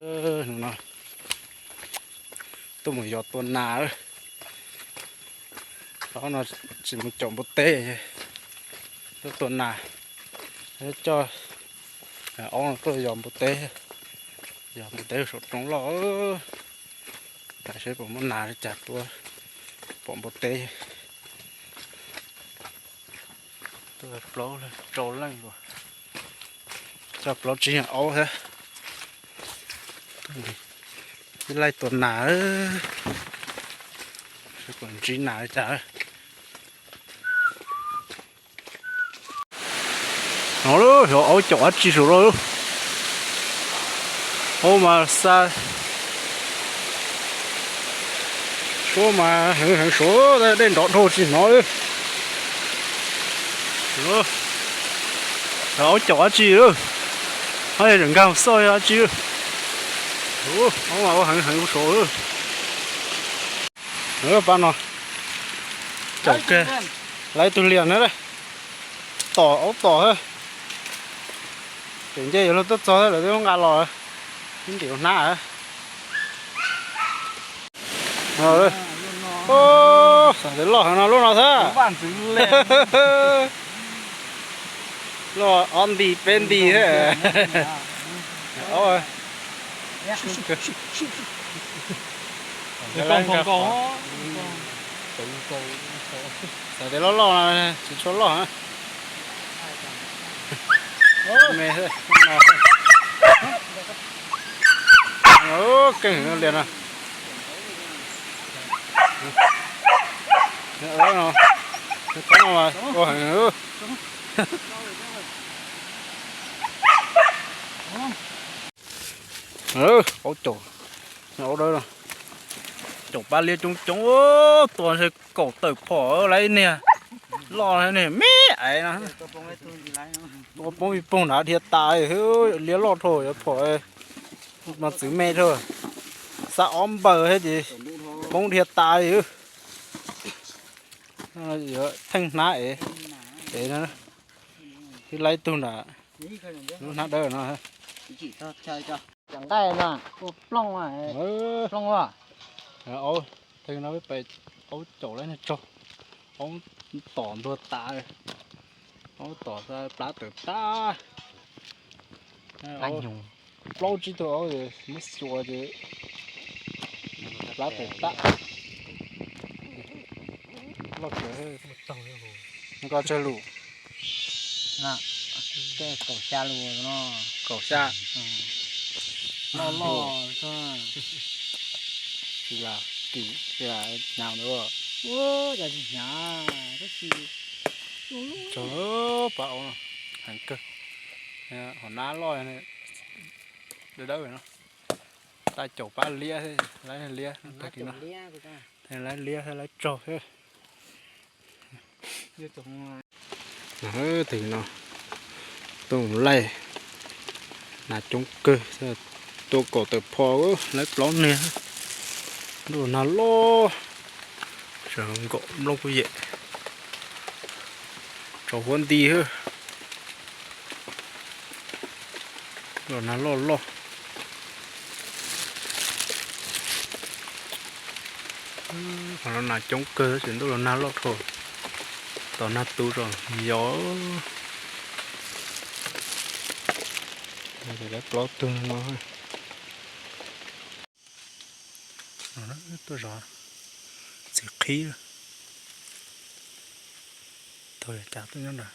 Hnub no tuaj mus yos tua nas. Ob no tsis mus caum npua teb, tuaj tua nas. Coj ob no tuaj yos npua teb, yos npua teb saum roob loj. Tam seb puas muaj nas li cas tua, pom npua teb. Tuaj plaub rau leej, coj plaub tsib nyuag aub thiab. Ib laij tua nas, seb puas ntsib nas li cas. No lawm, xyov aub caum dab tsi saum no. Aub mas xa, suab mas heev heev saud, dej nrov dhau tsis hnov li. Xyov aub caum dab tsi lawm, ho yog tseem nkag xoj dab tsi. Aub mas ua heev heev saud. Pab no caum kiag, lawv ib tug liam na, tom aub tom thiab. Tseem nce yuav luag tuaj txog thiab lawv twb nqa los, ib ntim hnab. Xav tias loj heev no lub no thiab. Loj ob nti peb nti thiab. Xav tias loj loj no tsis tshua loj. Me, keej heev liam no. Ua heev. Aub caum, aub dawb no. Caum pab liab coob coob, tua ntshe kaum tawm phom lawm, ib niag loj niag me aiv no. Tua poob ib poog nrad dhia tas li, liab loj dhau yuav phom mas txwv me dhau. Xa ob npaws thiab ces poob dhia tas li. Yuav theej hnab ev, ev no. Ib laib tug nrad, lub hnab dawb no. Aub, theej no peb pais, aub caum lawm niag tsaug, aub tom ntuag tas, aub tom plab tawm tab. Plaub tsib tug aub muab xyuas ces plab tawm tab. Loj kawg. Nws ko tsawg lus? Kaum xya lus no. Kaum xya. Loj loj. Tsis lam kim, tsis lam hnyav ntawd. Ua cas tsis hnyav tab sis. Tsaug pab aub no, heev kawg. Hom nab loj dawb dawb no. Tab caum pab liab, laib liab tag kis no. Laib liab thiab laib tsaug thiab. Tag kis no tuaj mus laij nas coob kawg, tua kaum tawm phom, laib plaub niag. Ntuj los nag loj, sawv nkaum nplooj kuj yam, tsaus huab nti. Los nag loj loj. Qhov no nas coob kawg tab sis ntuj los nag loj dhau, tos nag tu tso yos. Laib plaub tug no. Tuaj zov txiv qhib, thaum yog cas tuaj nyob nrad,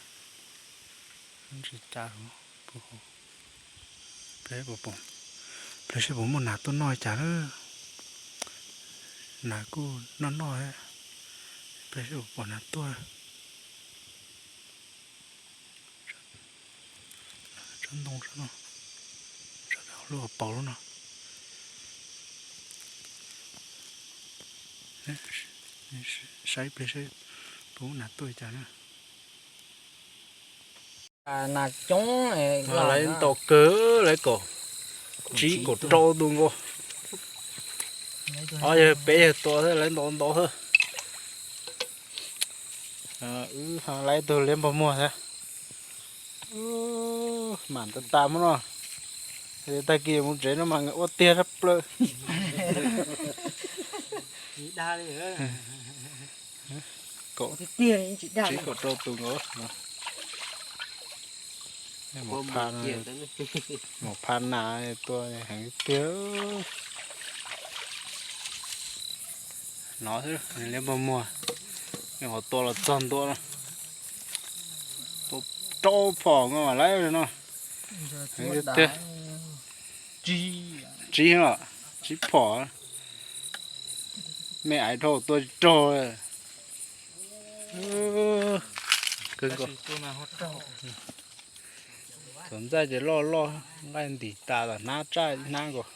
tsis cas, pliag seb puas muaj nas tuaj noj cas na. Nas kuj noj noj, pliag seb puas pom nas tuaj. Tsob ntoo, tsob ntoo, tsob lub hauv paus lub no. Saib pliag seb puas muaj nas tuaj li cas na. Nas coob, lawv ntau kawg, lawv kaum tsib kaum rau tus nkaus. Ob yawg peb yawg tua xwb lawv ntau ntau xwb. Wb laib ib tug liab npog muag thiab. Mam tas tas muab no. Tag kis mus tsev no mas ua tiag sab plaws. Kaum, tsib kaum rau tus nkaus. Maum pha nas tua heev tiag. No xwb, liab pog muag, qhov tua los txog ntua no. Tua rau phom nkaus mas lawm no. Heev tiag tiag. Tsib los, tsib phom. Me aiv dhau tua tsis raug. Kawg nkaus. Txhuv ntxaij ces loj loj, nqaij ntim tas los hnab tsaj hnab nkaus.